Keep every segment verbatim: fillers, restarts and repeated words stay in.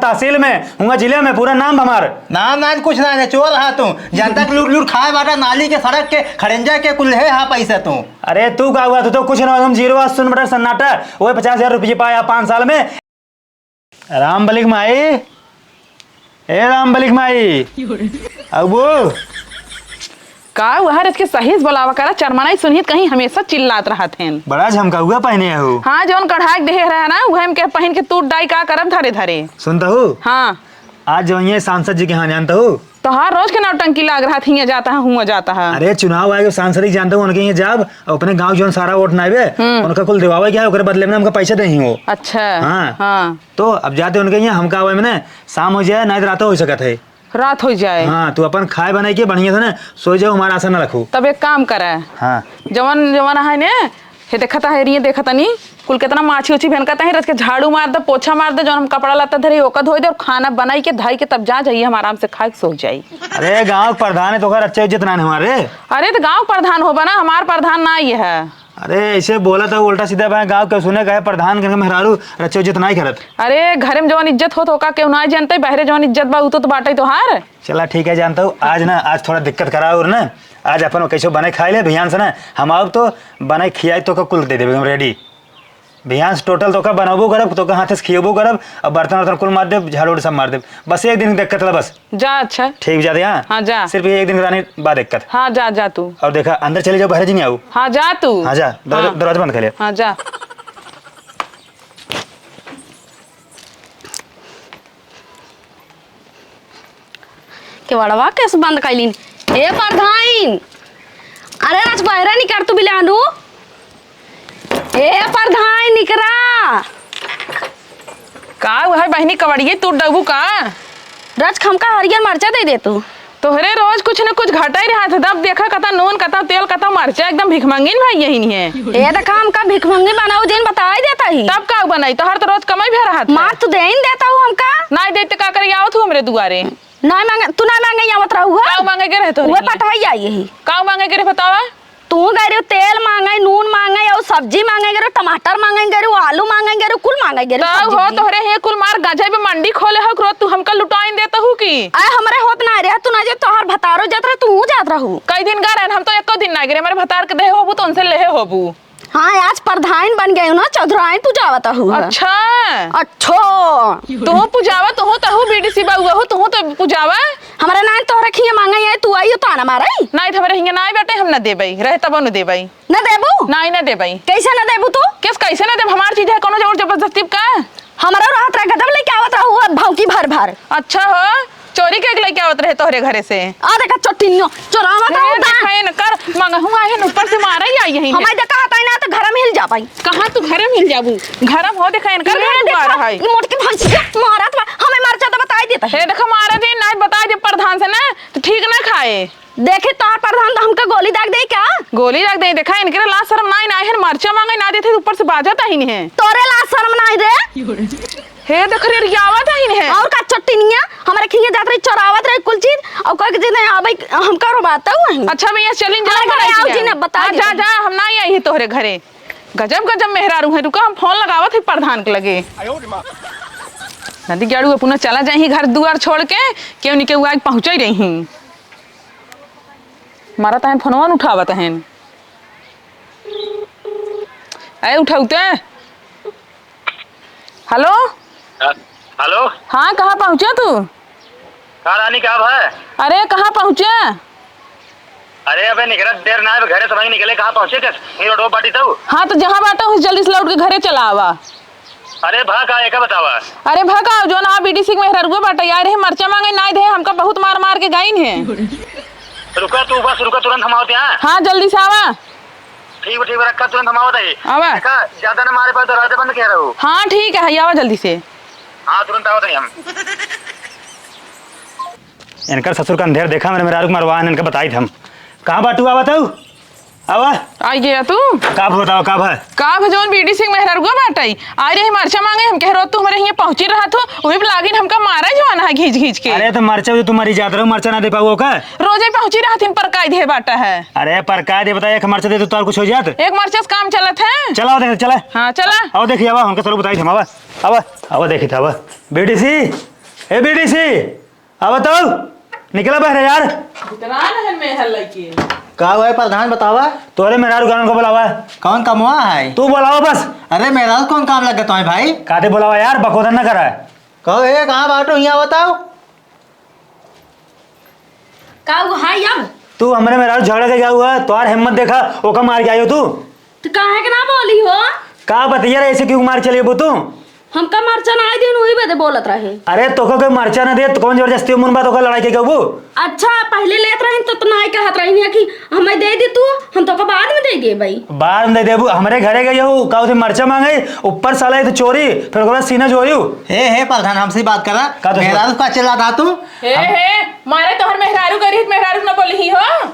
तहसील में, हुआ जिले में, पूरा नाम हमार। नाम नाम कुछ ना है, चोर हा तू। जनता के लूट लूट खाए बाटा, नाली के, सड़क के, खड़ंजा के, कुल है हा पैसा तू। अरे तू का हुआ, तू तो कुछ ना, हम जीरो आज सुन बटा सन्नाटा। वो पचास हजार रुपये पाया पाँच साल में। राम बलिक माई, ए राम बलिक माई, अब वो का हुआ है? रच के सही से बोलावा करा, चरमनाई सुनहित कहीं हमेशा चिल्लात रहत हैं। बड़ा झमकाउआ पहने हो। हाँ, जौन कढ़ाई के देहे रहा ना, उहे हमके पहिन के तू डाई का करब धरे धरे। सुनता हो? हाँ। आज जो ये सांसद जी के यहाँ जानता हो? तोहार रोज के नौटंकी लाग रहा, हियाँ जाता है, हुआँ जाता है। अरे चुनाव आए, सांसद ही जानता हो, उनके यहाँ जाब, अपने गाँव जौन सारा वोट ना आवे, हम्म। उनका कुल देवावे क्या है, ओकरे बदले में हमका पैसा दे ही हो। अच्छा। हाँ। हाँ। तो अब जाते उनके यहाँ, हमका आवे में ना शाम हो जाए, नहीं तो रात हो सकत है। रात हो जाए। हाँ, तू अपन खाए बनाए के बढ़िया से ना सोई जाओ, हमारा आशा ना रखो। तब एक काम करे। हाँ। जवन, जवन है ने, हे देखता है, रिये देखता नहीं, कुल कितना माछी उछी भेनकता है, रच के झाड़ू मार दे, पोछा मार दे, जौन हम कपड़ा लत्ता धरे, ओका धोई दे और खाना बनाई के, धाई के, तब जा जाइए, हम आराम से खाए के सो जाई। अरे, गाँव के प्रधान है, तो ओकर अच्छा इज्जत ना है हमारे। अरे, तो गाँव के प्रधान होबा ना, हमार प्रधान ना ये है। अरे, ऐसे बोला था उल्टा सीधा, भाई, गाँव के सुने कहे प्रधान के मेहरारू रच्चो इज्जत नाई करत। अरे, घरे में जवन इज्जत होत, ओका केहू नाई जानते, बहरे जवन इज्जत बा, उ तो, तो बाटे तोहार। चला, ठीक है, जानता हूँ, आज ना, आज थोड़ा दिक्कत करा और ना, आज अपन कैसे बनाए खाए ले, भियान से ना, हम आउब तो बनाए खियाए तो का कुल दे देबे, हम ready। भियान से total तो का बनाबो करब, तो का हाथे से खियाबो करब, अब बर्तन वर्तन कुल मार देब, झाड़ू उड़ू सब मार देब, बस एक दिन की दिक्कत ला बस। जा, अच्छा। ठीक, जाते हैं। हाँ, जा। सिर्फ ये एक दिन की रानी बा दिक्कत। हाँ, जा, जा तू। और देखा, अंदर चले जाओ, बाहर जी नहीं आओ। हाँ, जा तू। हाँ, जा, दरवाजा, हाँ। दरवाजा बंद कर ले। हाँ, जा। केवड़वा कैसे बंद कैलीन? ए परधाइन, अरे रच बहरे निकर तू बिलांडू। ए परधाइन निकरा। का हुआ है बहिनी, कवड़िये तू डबू का? रच हमका हरियर मरचा दे दे तू। तोहरे रोज कुछ न कुछ घटा ही रहा था, तब देखा कता नून, कता तेल, कता मरचा, एकदम भिखमंगिन भाई यही नहीं है। ए देखा हमका भिखमंगी बनाऊ जिन बताई देता ही। तब का बनाई, तोहर तो रोज कमाई भी रहा था। मार तू दे ही देता हूँ हमका। नाई देते का करे, आवत हूँ हमरे दुआरे। नाई मांगे, तू नाई मांगे आवत रहू है? काऊ मांगे के रहे तोहरे वो हियाँ? पटवाई आई यही। काऊ मांगे के रहे बतावा? तू गए रहे तेल मांगे, नून मांगे, और सब्जी मांगे गए रहे, टमाटर मांगे गए रहे, आलू मांगे गए रहे, कुल मांगे गए रहे, तब सब्जी हो उब्जी। तोहरे हियाँ कुल मार गजब मंडी खोले हो, रोज तू हमका लुटाइन देत हू की? आए हमरे होत ना रहे, तू ना जे तोहार भतारो जात रहे, तू जात रहू। कई दिन गा रहन, हम तो एको दिन ना गिरे, हमरे भतार के देहे होबू तो उनसे लेहे होबू। हाँ, आज परधाइन बन गए हो ना, चौधराइन पुजावत हूँ। अच्छा। अच्छो। तुहू पुजावा, तुहू तहू बीडीसी बउआ हो, तुहू तो पुजावा। हमरा नान तोहरा खिया मांगे है, तू आई हो ताना मारे। नाई, तो हमरे हिंगे नाई बेटे, हम न देबई, रहे तबो न देबई। न देबू? नाई, न देबई। कैसे न देबू तू? किस कैसे न देब? हमार चीज है, कोनो जोर जबरदस्ती का? हमरा रहत रह गजब लेके आवत रहू, अब भौंकी भर भर। अच्छा हो, चोरी के लेके आवत रहे तोहरे घरे से। आ देखा चोटिनियो, चोरावा का ए, होता। देखा, एनकर मंगहू आहे न, ऊपर से मारा ही आई यही में। हमारे देखा हटाई ना तो घर में हिल जा पाई। कहाँ तू घर में हिल जाबू? घर में हो, देखा, एनकर ये घर दुआर देखा, है। ये मोटकी भैंसिया मारत बा, हमें मरचा तो बताई देता है। हे देखा, मारा दे, ना बताई दे प्रधान से ना, तो ठीक ना खाए। देखी तोहार प्रधान तो हमका गोली दाग दे क्या? गोली दाग दे, देखा, इनके लाज शर्म नाई, नाई है, मरचा मांगे ना देते, ऊपर से बाजत आही नहीं है। तोरे लाज शर्म नाई रे। हे देख रे, रियावत आही नहीं है। और का चट्टिनिया, हमारे खिया जात रही, चोरावत रही कुल चीज, और कह के दिन आवे, हमका रोवाता हुआ है। अच्छा भैया, चलिन जा, हमारे घरे आओ जी ना, बता हाँ, दे जा, भाई। जा, हम ना आई है तोहरे घरे। गजब, गजब मेहरारू है, रुका, हम फोन लगावत है प्रधान के लगे। नदी गाड़ू अपना चला जाही घर दुआर छोड़ के, केहू नहीं केहू आके पहुँचे रही। मारा तहन फोनवा न उठावत हन। ए, उठाऊ ते। हेलो? ह-, हेलो? हाँ, कहाँ पहुँचा तू? का रानी, का भा? अरे, कहाँ पहुँचा? अरे, अबे निकलत देर ना, अब घरे से वहीं निकले, कहाँ पहुँचे थे? ये रोडवा बाटी तऊ? हाँ, तो जहाँ बाटा, उस जल्दी से लौट के घरे चला आवा। अरे भा का, एका बतावा। अरे भा का, जौन आ बीडीसी के मेहररुआ बाटे, आए रहे मरचा मांगे, नाई दे, हमका बहुत मार मार के गाइन है। रुका तू, बस रुका, तुरंत हम आवत हैं। हाँ, जल्दी से आवा। ठीक बा, ठीक बा, रखा, तुरंत हम आवत हैं। आवा। देखा, ज्यादा ना मारे पाए, दरवाजा बंद किया रहो। हाँ, ठीक है, आवा जल्दी से। हाँ, तुरंत आवत हैं हम। इनकर ससुर का अंधेर देखा, मेरे मेहरारू के मरवा, इनका बताई थे हम। कहाँ बाटू, आवत हऊ? आवा। आई गया तू? का भा बतावा, का भा? का भा, जौन बीडीसी के मेहररुआ बाटई? आई रही मरचा मांगे, हम कह रहो तू हमरे हियां पहुंची रहत हो, वही पे लागिन हमका मारा जवान है घींच घींच के। अरे तो मरचा जो तू मरी जात रहो, मरचा ना दे पाओ का? रोजे पहुंची रहत हिन, परकाई दे बाटा है। अरे परकाई दे बता, एक मरचा दे तो तोर कुछ हो जात? एक मरचा से काम चलत है। चला देख, चला। हाँ, चला। आओ देखिए, आवा, हमका सरू बताई थे, आवा। आवा, आवा देखी था, आवा। बीडीसी, ए बीडीसी, अब बताओ, निकला बहरे यार। विकराल है मेहर लइके। का हुआ है प्रधान, बतावा। तोरे मेहरारू गानन को बुलावा। कौन कमवा है? तू बुलावा बस। अरे मेहरारू कौन काम लग गया तुम्हें भाई? काते बुलावा यार, बकोदन न करा। कहो ए, कहाँ बाटो, यहाँ बताओ। का हुआ है अब? तू हमरे मेहरारू झगड़ा के क्या हुआ? तोहार हिम्मत देखा, ओका मार के आई हो तू। तो काहे के ना बोली हो? का बतिया रहे, ऐसे क्यों मार चली अबू तू? हमका मरचा ना दिन वही बदे बोलत रहे। अरे तोका कोई मरचा ना दे तो कौन जबरदस्ती मुन बात ओका लड़ाई के कहबू? अच्छा पहले लेत रही तो, तो नाई कहत रही है कि हमें दे दी तू, हम तोका बाद में दे दिए भाई। बाद में दे देबू, हमरे घरे गई हो, का उसे मरचा मांगे, ऊपर साला ये तो चोरी, फिर ओकरा सीना जोरियो। हे, हे प्रधान, हमसे बात करा। का तो मेहरारू का चिल्ला था तू? हे, हम हे, मारे तोहर मेहरारू गरीब मेहरारू न बोली हो।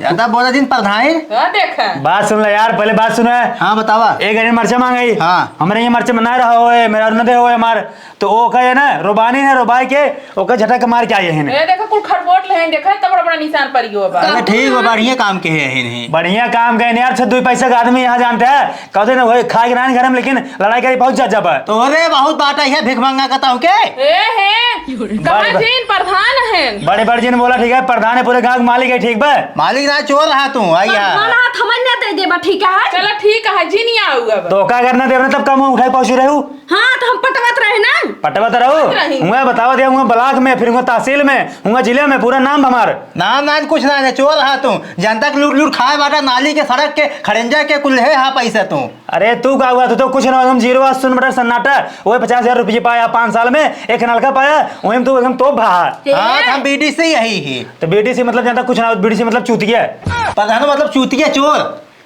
ज्यादा बोला दिन प्रधान। हाँ, देखा। बात सुन ले यार, पहले बात सुना। हाँ, बतावा। एक घड़ी मरचा मांगई। हाँ। हमरे ये मरचा में ना रहा होए, मेहरारू न दे होए हमार। तो ओ कहे ना, रोबानी ने रोबाई के, ओकर झटक के मार के आई है ने। ए, देखा, कुल खरबोट ले हैं, देखा, इतना बड़ा, बड़ा निशान पड़ गयो बा। अरे, ठीक बा, बढ़िया काम के है, है नहीं। बढ़िया काम के है यार, छे दुई पैसा का आदमी यहाँ जानते हैं। कहते ना, वही खा के ना घर में, लेकिन लड़ाई करी बहुत ज्यादा बा। तोरे बहुत बात है, भिखमंगा का ताऊ के। ए, हे, कहाँ बड़े बड़- जिन प्रधान हैं? बड़े बड़ जिन बोला, ठीक है, प्रधान है, पूरे गांव के मालिक है, ठीक बा? मालिक ना, चोर रहा तू, आई है। प्रधान हाथ हमन ना दे देबा, ठीक है? चलो, ठीक है, जिन यहाँ आऊगा बा। तो का करना देवना, तब कम उठाई पहुंची रहू। हाँ, तो हम पटवत रहे ना। पटवत रहू? पटवत रही। हुआ बतावा दिया, हुआ ब्लॉक में, फिर हुआ तहसील में, हुआ जिले में, पूरा नाम हमार। नाम ना, कुछ ना, चोर रहा तू। जनता के लूट लूट खाए बाटा, नाली के, सड़क के, खड़ंजा के, कुल है हाँ पैसा तू। अरे तू का हुआ, तू तो कुछ ना, एकदम जीरो, आज सुन बेटा सन्नाटा। वही पचास हजार रुपये पाया पाँच साल में, एक नलका पाया, वही में तू एकदम तोप भा। हाँ, तो हम बीडीसी यही ही। तो बीडीसी मतलब जानता कुछ ना, बीडीसी मतलब चूतिया। प्रधान मतलब चूतिया, चोर।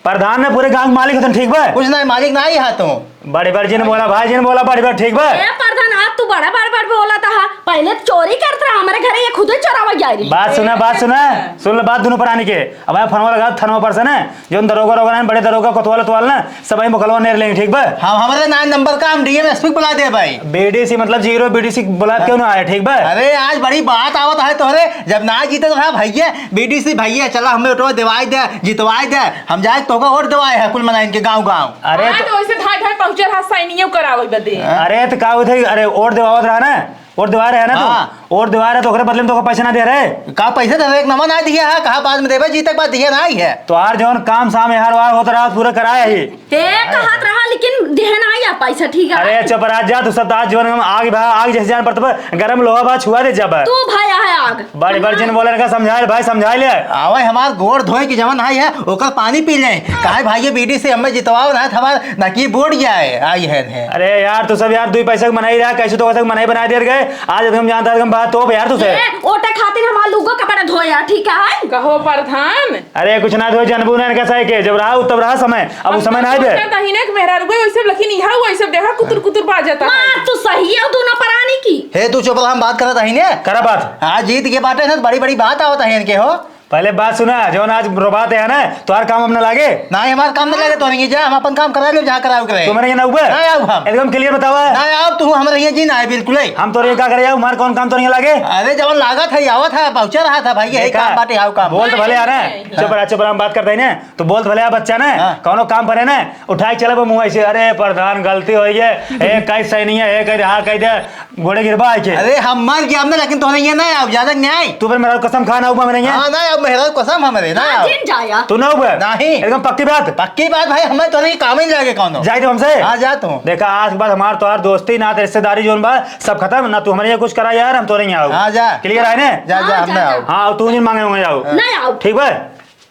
प्रधान ने पूरे गांव के मालिक होतन, ठीक बा? कुछ नहीं, मालिक ना ही हा तू। बड़े बड़ जिन बोला भाई, जिन बोला बड़े बड़, ठीक बा? ए प्रधान, आज तू बड़ा बड़ बड़ बोला था, पहले तो चोरी करत रहा, हमारे घरे ये खुदे चोरावा गया रही। बात सुना, बात सुना, सुन ले बात दोनों प्राणी के। अब आए फोनवा लगा, थनवा पर से ना, जोन दरोगा रोगा ना, बड़े दरोगा कोतवाल उतवाल ना, सब वही मुकलवा नेर लेंगे, ठीक बा? हम हमारे ना नंबर का हम डीएम एसपी बुला दे भाई। बीडीसी मतलब जीरो, बीडीसी बुला क्यों ना आए, ठीक बा? अरे आज बड़ी बात आवत है तोहरे, जब ना जीते तो रहा भैया, बीडीसी भैया, चला हमें वोटवा दिवाई दे, जितवाई दे, हम जाए तोका वोट दिवाए है कुल मनाइन के गाँव गाँव। अरे हाँ, तो तो वैसे धाय धाय पहुँचे रहा साइनियो करावे बदे। अरे तो का होत है, अरे वोट दिवावत रहा ना, वोट दिवा रहे ना तू? हाँ। वोट दिवा रहे तो ओकरे बदले में तोका पैसा ना दे रहे? का पैसा दे रहे? एक नमा ना दिया है, कहा बाद में देबे, जीते के बाद दिया ना ही है। तो यार जौन काम साम यार वार होत रहा पूरा कराया ही। हे कहत रहा लेकिन देहे ना या पैसा, ठीक है? अरे चुप रह जा, तू सब तो आज जीवन में आग भा, आग जैसे जान पड़त बा, गरम लोहा भा छुआ दे जब। तू भाई है आग। बड़ी बड़ जिन बोले का समझा ले भाई, समझा ले। आवे हमार गोड़ धोए की जवन आई है, ओकर पानी पी ले। काहे भाई ये बीडीसी हमें जितवाओ ना, हमार नकी बोर्ड जाए, आई है, है। अरे यार तू सब यार दुई पैसा के मनाई रहा, कैसे तो पैसा के मनाई बना दिया गए। आज हम जानता है हम बात तो यार तुझे। ए, ओटे खातिर हमार लुगो कपड़ा धोया, ठीक है? कहो प्रधान। अरे कुछ ना धोए, जनबू ना इनका सही के, जब रहा तब रहा समय, अब उस समय ना आवे। तहिने के मेहरारू गई, वैसे लेकिन यहाँ वैसे देखा कुतुर कुतुर बाजता है। मार तू सही है, दोनों परानी की। हे, तू चुप रहा, हम बात करत हई ने। करा बात। हाँ, जीत के बाटे ना, बड़ी बड़ी बात आवत है इनके हो। पहले बात सुना, जौन आज रोबात है ना, तोहार काम हम ना लागे। ना, हमार काम ना लागे, तोहरे जा, हम अपन काम करा ले, जहाँ करावे के रहे। तुम्हारे यहाँ ना हुआ? ना आऊ हम। एकदम क्लियर बतावा। ना आऊ, तू हमारे यहाँ जी ना आए, बिल्कुल ही। हम तोरे का करे आऊ, हमार कौन काम तोरे यहाँ लागे? अरे, जवन लागत है, आवत है, पहुँचा रहा था भाई, यही देखा? काम बाटे, आऊ काम। बोल तो भले आ रहा है। हाँ। चुप रहा, चुप रहा, हम बात करते हैं ना। तो बोलत भले आ बच्चा ने, हाँ। कौनो काम परे ने, उठाई चला मुँह ऐसे, "अरे प्रधान गलती होइ गए, ए कई सही नहीं है, ए कई हाँ कई दे, गोड़े गिरबा आइके।" अरे हम मर गया हमने, लेकिन तोहरे ये ना आऊ, ज्यादा न्याय। तू फिर मेरा कसम खाना ऊपर मेरे ये। हाँ ना, अब मेरा कसम हमारे ना हाँ, आऊ। जिन जाया। तू ना ऊपर? नहीं। एकदम पक्की बात? पक्की बात भाई, हमें तोहरे ये काम ही नहीं लगे कौनो। जाए तू हमसे? हाँ, जा तू। देखा, आज के बाद हमार तोहार दोस्ती, नात, रिश्तेदारी जोन बा, सब खत्म। ना तू हमारे यहाँ कुछ करा यार, हम तोहरे यहाँ आऊ। हाँ, जा। क्लियर है ने? जा, जा, हाँ, हम जा, ना जा। आऊ। हाँ, तू नहीं मांगे होंगे आऊ। नहीं आऊ। ठीक बा?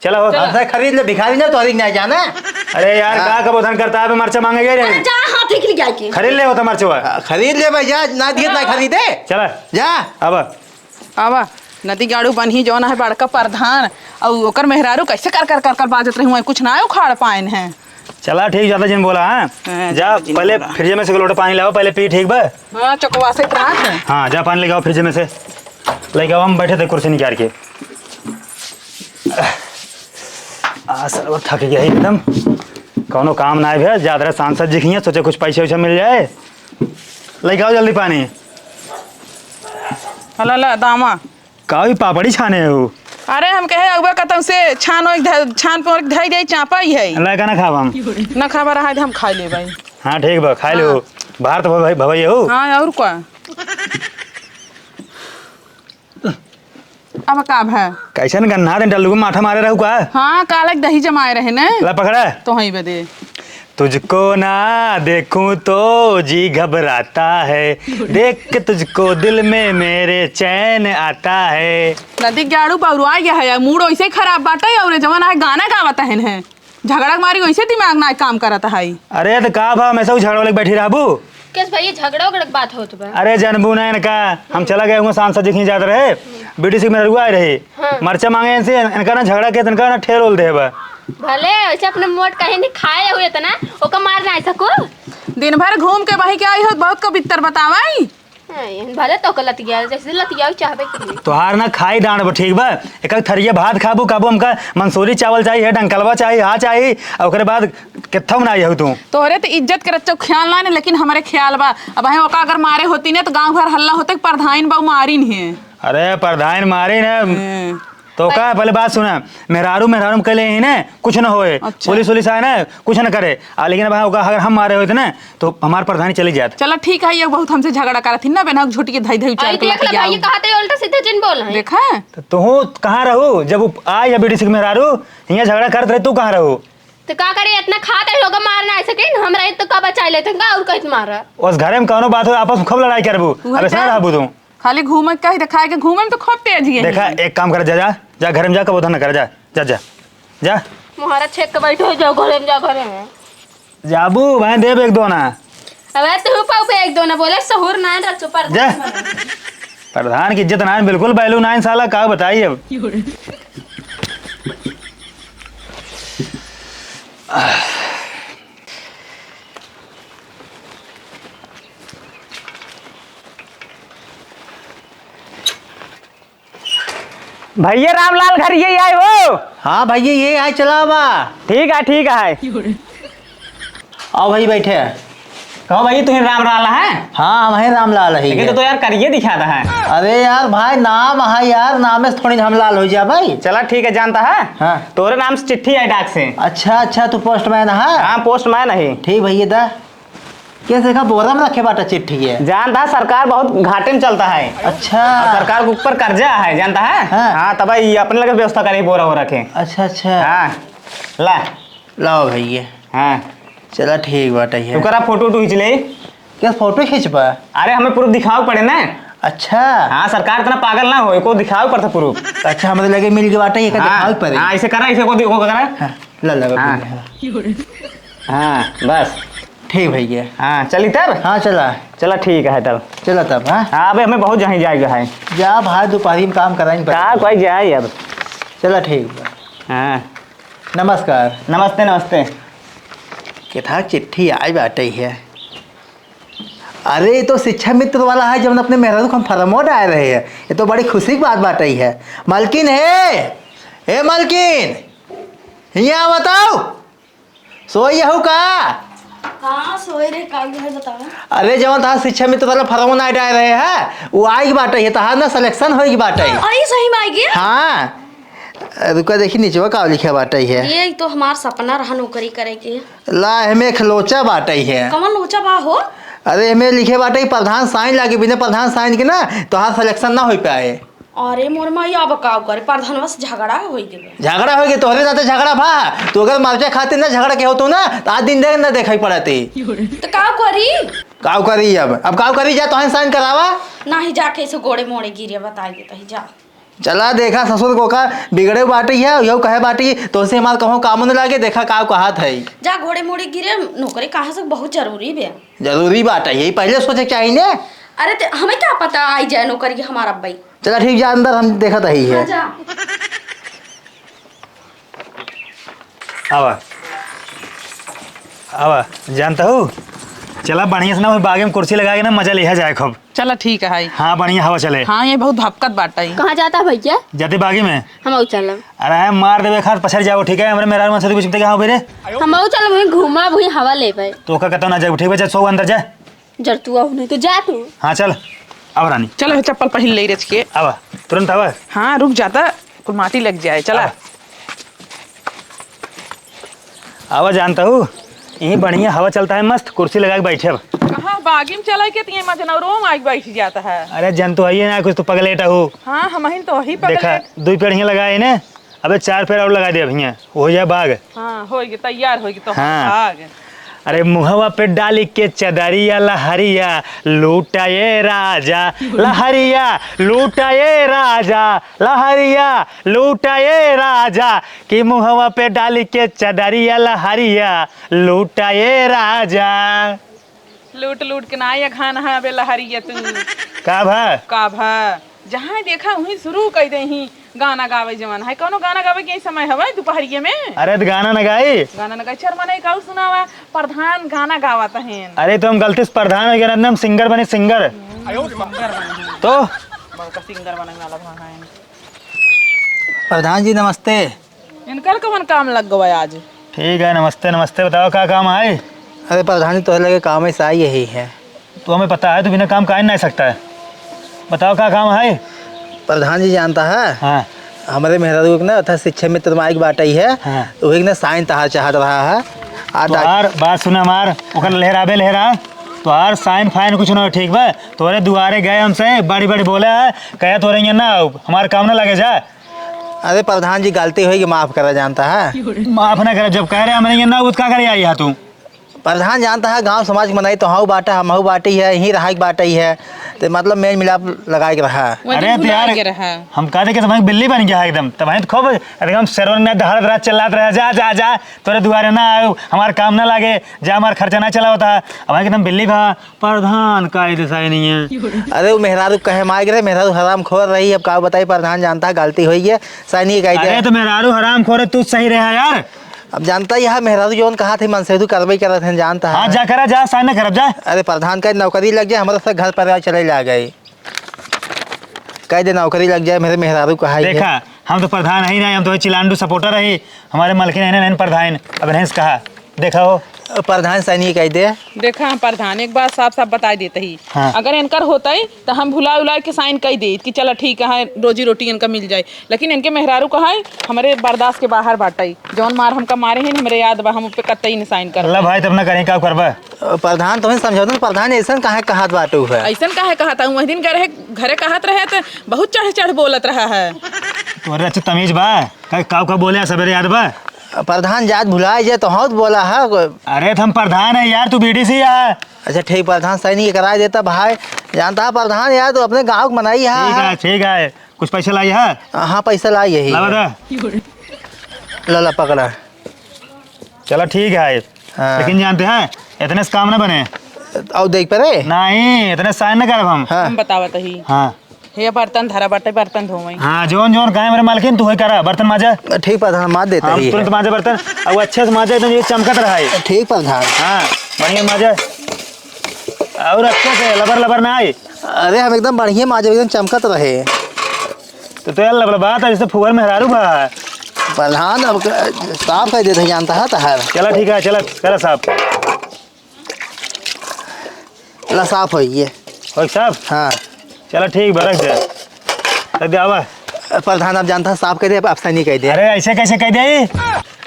चला हो। चला। हमसे खरीद ले, भिखारी ना, तोहरी ना जाना। अरे यार, हाँ। का कबो धन करता है, मरचा मांगे गए अरे रे। जा, हाथी के लिए जाके। खरीद ले होता मरचवा। हाँ, खरीद ले भाई, जा, ना दिए ना खरीदे। चला। जा। अब। आवा, नदी गाड़ू बनही जौन है बड़का प्रधान, और ओकर मेहरारू कैसे कर कर कर कर बाजत रही हुआ, कुछ ना उखाड़ पाएन है। चला ठीक, ज्यादा जिन बोला, हाँ? हाँ, जा, ज्यादा जिन पहले बोला। फ्रिज में से एक लोटा पानी लावा, पहले पी, ठीक बा? हाँ, चकवा से इतना है। हाँ, जा पानी लेके आओ फ्रिज में से। लेके आओ, हम बैठे थे कुर्सी निकाल के। आ, सरवा थक गया एकदम। कौनो काम ना आए भैया, ज्यादा सांसद जी खिया, सोचे कुछ पैसा वैसा मिल जाए। लेके आओ जल्दी पानी। हला ला, दामा। का भी पापड़ी छाने हो? अरे, हम कहे, अगुआ कतौ से छान ओइक धै-, छान पे ओइक धै दे, चापा ही है। लेके ना खाब हम। ना खाबा रहा, हम खा ले भाई। हाँ, ठीक बा, खा ले हो। हाँ। भारत भव-, भवैया हो। हाँ, और का? अब का भा? कैसन गन्ना दिन डल्लू के माथा मारे रहू का? हाँ, कालक दही जमाए रहे ने। ला पकड़ा। तो हई बदे। तुझको ना देखूं तो जी घबराता है, देख के तुझको दिल में मेरे चैन आता है। नदी के आड़ू पौरुआ गया है, मूड वैसे ही खराब बाटे। और जवन आए गाना गावत है, झगड़ा के मारी वैसे दिमाग ना काम करत है। अरे तो का भा, हमेशा उ झगड़ा लेके बैठी रहबू? केस भैया, झगड़ा उगड़ा के बात होत बा? अरे जनबू ना इनका, हम चला गए हुआ सांसद जी कहीं जात रहे, बीडीसी के मेहरुआ आए रहे, हाँ। मरचा मांगे इनसे, इनका ना झगड़ा के, इनका ना ठेल ओल देबा। भले वैसे अपने मोट कहीं नहीं खाए हुए इतना, ओका मार ना ऐसा को। दिन भर घूम के बही के आई हो, बहुत कबित्तर बतावाई। हाँ, भले तो लतिया, जैसे लतिया चाहबे की। तोहार ना खाई डांड बा, ठीक बा? एक एक थरिया भात खाबू, खाबू, हमका मंसूरी चावल चाहिए, डंकलवा चाहिए, हाँ चाहिए, और ओकरे बाद कित्थम ना आइहु तू। तोहरे तो इज्जत के रच्चो ख्याल ना ने, लेकिन हमरे ख्याल बा। अब है ओका अगर मारे होती ने तो गांव भर हल्ला होते कि परधाइन बा मारिन है। अरे परधाइन मारिन है। हम्म। तो का, पहले बात सुना, मेहरारू, मेहरारू में कहले ही ना, कुछ न होए। अच्छा। पुलिस उलिस आए ना, कुछ न करे। आ, लेकिन अब ओका अगर हम मारे होते ना, तो हमार प्रधानी चली जात। चला ठीक है, ये बहुत हमसे झगड़ा करत थी ना, बेना झूठी के धई धई उचार आई के देख ले लतिया भाई, ये आओ। कहा थे उल्टा सीधा जिन बोल है। देखा? तो तू कहाँ रहू जब वो आए या बीडीसी के मेहरारू, हियाँ झगड़ा करत रहे, तू कहाँ रहू? तो का करे, इतना खात है लोग मारना ऐसे कहीं, हम रहे तो का बचाए लेते हैं, का और कहीं मारा? उस घरे में कौनो बात हो, आपस में खूब लड़ाई करबू, उहे अब ऐसा तो। ना रहबू तू। खाली घूमे के कही, देखाए के घूमे में तो खूब तेजी है। देखा, एक काम कर, जा, जा, जा, घर में जा, कबो धन कर, जा, जा, जा, जा। मोहरा छेक के बैठो, जाओ घरे में, जाओ घरे में। जाबू, भाई देब एक दो ना। अबे तू पाऊ पे एक दो ना बोले, सहूर ना रचो पर। जा। प्रधान की इज्जत ना, बिल्कुल value ना, साला, का बताई अब। भैया रामलाल घर ये आए हो? हाँ भैया, ये आए, चला बा। ठीक है, ठीक है। आओ भाई, बैठे। कहो भाई, तुम्हें राम लाल है? हाँ, हम हैं रामलाल है लेकिन ये। तो, तो यार, करिए दिखा रहा है। अरे यार भाई, नाम है यार, नामे से थोड़ी हम लाल हो जा भाई। चला ठीक है, जानता है। हाँ। तोरे नाम से चिट्ठी आई डाक से। अच्छा, अच्छा, तू पोस्टमैन है? हाँ, पोस्टमैन है। ठीक भैया, दा। कैसे का बोरा में रखे बाटा चिट्ठी है? जानता है, सरकार बहुत घाटे में चलता है। अच्छा। और सरकार के ऊपर कर्जा है, जानता है? हाँ। हाँ, तब ये अपने लगे व्यवस्था करे बोरा हो रखे। अच्छा, अच्छा। हाँ, ला। लाओ भैया। हाँ। चला ठीक बाटे है। तू करा फोटो उटो खींच ले। क्या फोटो खींचबा? अरे हमें प्रूफ दिखाओ पड़े ना। अच्छा। हाँ, सरकार इतना पागल ना हो, को दिखाओ पड़ता प्रूफ। अच्छा, हमरे लगे मिल के बाटे, ये का हाँ, दिखाओ पड़े? हाँ, ऐसे करा, ऐसे को दि-, को करा। हाँ, ला, ला, हाँ। भैया। हाँ, बस। ठीक भैया। हाँ, चली तब? हाँ, चला। चला, ठीक है तब। चला तब, हाँ? हाँ, अबे हमें बहुत जहीं जाएगा है। जा भाई, दोपहरी में काम कराइन पड़े। का कोई जाए अब? चला, ठीक बा। हाँ। नमस्कार। नमस्ते, नमस्ते। केथा चिट्ठी आई बाटे है। अरे, ये तो शिक्षा मित्र वाला है, जब अपने मेहरारू को हम फरमो डाल रहे हैं। ये तो बड़ी खुशी की बात बाटे है। मलकिन है, ए मलकिन, हियाँ बताओ। सोई हऊ का? हाँ, सोई रे, का है बतावा? अरे, जवन तहार शिक्षा मित्र वाला फॉर्म ना डाल रहे हैं, वो आई के बाटे है, तहार ना सिलेक्शन होई के बाटे। आई सही में आई गया? हाँ। रुका देखी, निचवा का लिखे बाटे है। ये तो हमार सपना रहा नौकरी करे के। ला, हमें एक लोचा बाटे है। कमन लोचा बा हो? अरे, हमें लिखे बाटे, प्रधान साइन लागे, बिना प्रधान साइन के ना तहार सिलेक्शन ना हो पाए। अरे मोर माई, अब का करे, प्रधानवा से झगड़ा होइ गए। झगड़ा होइ गए, तोहरे साथे झगड़ा भा। तू अगर मरचा खातिर ना झगड़ा के होतो ना, तो आज दिन देख ना देखाई पड़ती। तो का करी? का करी अब? अब का करी, जा तोहन साइन करावा। नाही, जाके ऐसे गोड़े मोड़े गिरे बताई देता ही, जा। चला देखा ससुर को का बिगड़े बाटी है, यहू कहे बाटी, तोसे हमार कहूँ कामो न लागे, देखा का कहत है। जा गोड़े मोड़े गिरे, नौकरी कहाँ से बहुत जरूरी बे। जरूरी बात है, यही पहले सोचे के चाहिए ने। अरे ते, हमें क्या पता आई जाए नौकरी हमारा अब्बई। चला ठीक, जा अंदर, हम देखत हई है। हाँ, जा। आवा। आवा, जानता हूँ? चला बढ़िया से ना, वही बागे में कुर्सी लगा के ना मजा लिहा जाए खूब। चला ठीक है। हाँ, बढ़िया हवा चले। हाँ, ये बहुत भपकत बाटा है। कहाँ जाता है भैया? जाते बागे में। हम आऊ चलब। अरे मार देबे खात पछड़ जाओ, ठीक है? हमरे मेहरारू मन से तो कुछ कहाँ हो रे? हम आऊ चलब, वहीं घूमा, वहीं हवा ले पाए। तो का कहता ना जाए, ठीक है? चल सो अंदर जा। जर तू आऊ नहीं तो जा तू। हाँ, चल। अब रानी। चलो, चप्पल पहिन ले रच के। अब, तुरंत अब। हाँ, रुक जाता, कुल माटी लग जाए, चला। अब। अब जानता हूँ, यहीं बढ़िया हवा चलता है, मस्त कुर्सी लगा के बैठे अब। कहाँ बागी में चला के तिये मजनौरो में आके बैठ जाता है। अरे, जन तो है ही ना, कुछ तो पगलेट हो। हाँ, हम ही तो ही देखा, पगलेट। दुई पेड़ हियाँ लगाए ने, अबे चार पेड़ और लगा दे अब हियाँ, हो जाए बाग। हाँ, होइगे, तैयार होइगे तो हाँ। बाग। अरे, मुहवा पे डाली के चदरिया लहरिया लूटा ये राजा, लहरिया लूटा ये राजा, लहरिया लूटा ये राजा, कि मुहवा पे डाली के चदरिया लहरिया लूटा ये राजा। लूट लूट के ना ये खाना है, अबे लहरिया तू। का भा? का भा? जहाँ देखा वहीं शुरू कर दे ही गाना गावे जवान है। कौनो गाना गावे के समय हवे दुपहरिये में? अरे तो गाना न गाई। गाना न गाई, शर्मा नहीं काऊ सुनावा, प्रधान गाना गावत हैं। अरे तो हम गलती से प्रधान हो गए ना, हम सिंगर बने, सिंगर। हम्म, सिंगर बने हैं। तो? बड़का सिंगर बने वाला बा हैं। प्रधान जी नमस्ते। इनकर कवन काम लग गवा आज? ठीक है, नमस्ते, नमस्ते। बताओ, का काम है? अरे प्रधान जी, तोहरे लगे काम ऐसा आई यही है। तो हमें पता है, तू बिना काम का ही नहीं सकता है। बताओ, का काम है? प्रधान जी जानता है? हाँ। हमरे मेहरारू के ना, अथा शिक्षा मित्र माइक बाटई है। हाँ। तो वही ना साइन तहार चाहत रहा है। आ तो डा- यार, बात सुना हमार, ओकर लहराबे लहरा। तो यार, साइन फाइन कुछ ना हो, ठीक बा? तोरे दुआरे गए हमसे, बड़ी बड़ी बोले है, कहे तोरे यहाँ ना आउब, हमार काम ना लगे जा। अरे प्रधान जी, गलती होई कि माफ करा जानता है। माफ ना करे, जब कह रहे हमरे यहाँ ना, वो का करे आई है तू? प्रधान जानता है, गांव समाज के मनई तो हऊ बाटा, हमहू बाटी है, यहीं रहा के बाटी है, तो मतलब मेल मिलाप लगाए के रहा। वो अरे दिन तो भुला यार, के रहा। हम कहते कि तुम्हारी बिल्ली बन गया है एकदम, तुम्हारी तो खूब एकदम सरवन में दहाड़त रहा, चिल्लात रहा, जा, जा, जा, तोरे दुआरे ना आऊ, हमार काम ना लागे, जा, हमार खर्चा ना चलावता। अब एकदम बिल्ली भा, प्रधान का ऐसे सही नहीं है। अरे, वो मेहरारू कहे मार गिरे, मेहरारू हराम खोर रही, अब का बताई, प्रधान जानता है, गलती होई है, सही नहीं कही अरे, दे। तो मेहरारू हराम खोर है, तू सही रहा यार। अब जानता ही है, मेहरारू जौन कहा थे, मन से तू करबे करत हैं, जानता है। हाँ, जा करा, जा, साइन ना करब, जा। अरे, प्रधान का नौकरी लग जाए, हमारे सब घर परिवार चले ला गए। कह दे, नौकरी लग जाए, मेरे मेहरारू कहा ही है। देखा, हम तो प्रधान है ही नहीं, हम तो चिलांडू सपोर्टर है, हमारे मलकिन है ना, नहीं प्रधान, अब नहीं से कहा। देखा हो। प्रधान साइन ये कह दे। देखा, हम प्रधान एक बात साफ साफ बताई देते ही। हाँ। अगर इनकर होता ही, तो हम भुला उला के साइन कह देत कि चला ठीक है, रोजी रोटी इनका मिल जाए। लेकिन इनके मेहरारू कहा है, हमरे बर्दाश्त के बाहर बाटई। जौन मार हमका मारे हैं, हमरे याद बा, हम उस पे कतई नहीं साइन करब। ला भाई, तब ना करें, का करबा? प्रधान, तुम्हें समझाओ ना, प्रधान ऐसन काहे कहत बाटू है? ऐसन काहे कहत हूँ? वही दिन गए रहे, घरे कहत रहे, तो बहुत चढ़ चढ़ बोलत रहा है। तोरे अच्छे तमीज बा? का, का, का बोले हैं सवेरे, याद बा? प्रधान जात भुलाए जे तो हौत बोला है। अरे, तो हम प्रधान है यार, तू बीडीसी है। अच्छा, ठीक, प्रधान साइन ये कराए देता भाई। जानता है प्रधान यार, तू अपने गाँव के मनई है। ठीक है, ठीक है। कुछ पैसा लाई है? हाँ, पैसा लाई यही लावा है। दा। ला, ला, पकड़ा। चला, ठीक है। हाँ। लेकिन जानते हैं, इतने से काम ना बने। और देख परे? नहीं, इतने से साइन ना करब हम। हाँ। हम बतावत ही। हाँ। हे बर्तन धरा बाटे, बर्तन धोवई। हाँ, जौन जौन कहे मेरे मालकिन, तू ही करा, बर्तन माजा। ठीक प्रधान, माज देते हम ही तुरंत है। माजा बर्तन, अब अच्छे से माजा, एकदम ये चमकत रहा है। ठीक प्रधान। हाँ, बढ़िया माजा। और अच्छे से लबर लबर ना आई। अरे, हम एकदम बढ़िया माजा, एकदम चमकत रहे। तो, तो यार लबड़बात है, जैसे फुहर मेहरारू भा है। प्रधान, अब क-, साफ कर देते, जानता है तहार। चला ठीक है, चला, करा साफ। ला, साफ होई ये। होई साफ? हाँ। चला ठीक बा, रख दे। रख दे, आवा। प्रधान, आप जानता है, साफ कर दे, आप, आप सही नहीं कह दे। अरे, ऐसे कैसे कह दे?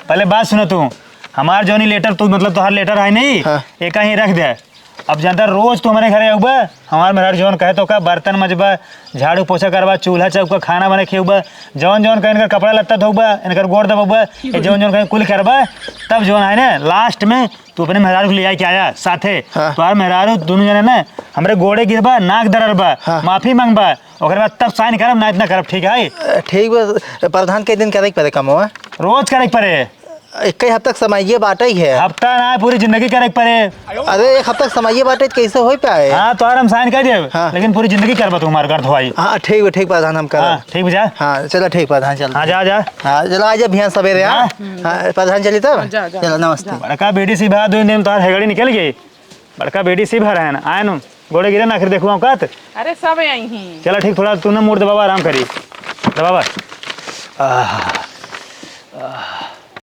पहले बात सुनो तू। हमार जौन ई लेटर, तू मतलब तोहार लेटर है नहीं, हाँ। एका ही रख दे। अब जानता, रोज तू हमरे घरे अउबा, हमार मेहरारू जौन कहे तो का, बर्तन मजबा, झाड़ू पोछा करबा, चूल्हा चौका, खाना बना खियउबा, जौन जौन कहे इनकर कपड़ा लत्ता धोबा, इनकर गोड़ दबउबा, ये जौन जौन कहे कुल करबा, तब जौन है ना, लास्ट में तू अपने मेहरारू के ले आके आया साथे। हाँ। तोहार मेहरारू दुनू जने ना हमरे गोड़े गिरबा, नाक दररबा, हाँ। माफी मांगबा, ओकरे बाद तब साइन करब, ना इतना करब, ठीक है? ठीक बा, प्रधान, के दिन करे के परे कमवा? रोज करे के परे। एक ही हफ्ता के समय ये बाटे ही है। हफ्ता ना, पूरी जिंदगी करे के परे। अरे, एक हफ्ता के समय ये बाटे, कैसे हो पाए? हाँ, तोहार हम साइन कर देब, हाँ। लेकिन पूरी जिंदगी करबा तू हमार घर धोआई। हाँ, ठीक बा, ठीक प्रधान, हम करब। हाँ, ठीक बा, जा। हाँ, चला, ठीक प्रधान, चल। हाँ, जा, जा। हाँ, चला, आ जा बिहान सवेरे, हाँ? जा। हाँ, प्रधान, चली तब? हाँ, जा, जा। चला, नमस्ते। जा। बड़का बीडीसी भा, दो दिन में तोहार हेगड़ी निकल गई। बड़का बीडीसी भा रहन, आए नु। गोड़े गिरे ना, आखिर देखुआ औकात। अरे, सब यहीं। चला, ठीक, थोड़ा तू ना मूड़ दबावा, आराम करी। दबावा। आह, आह।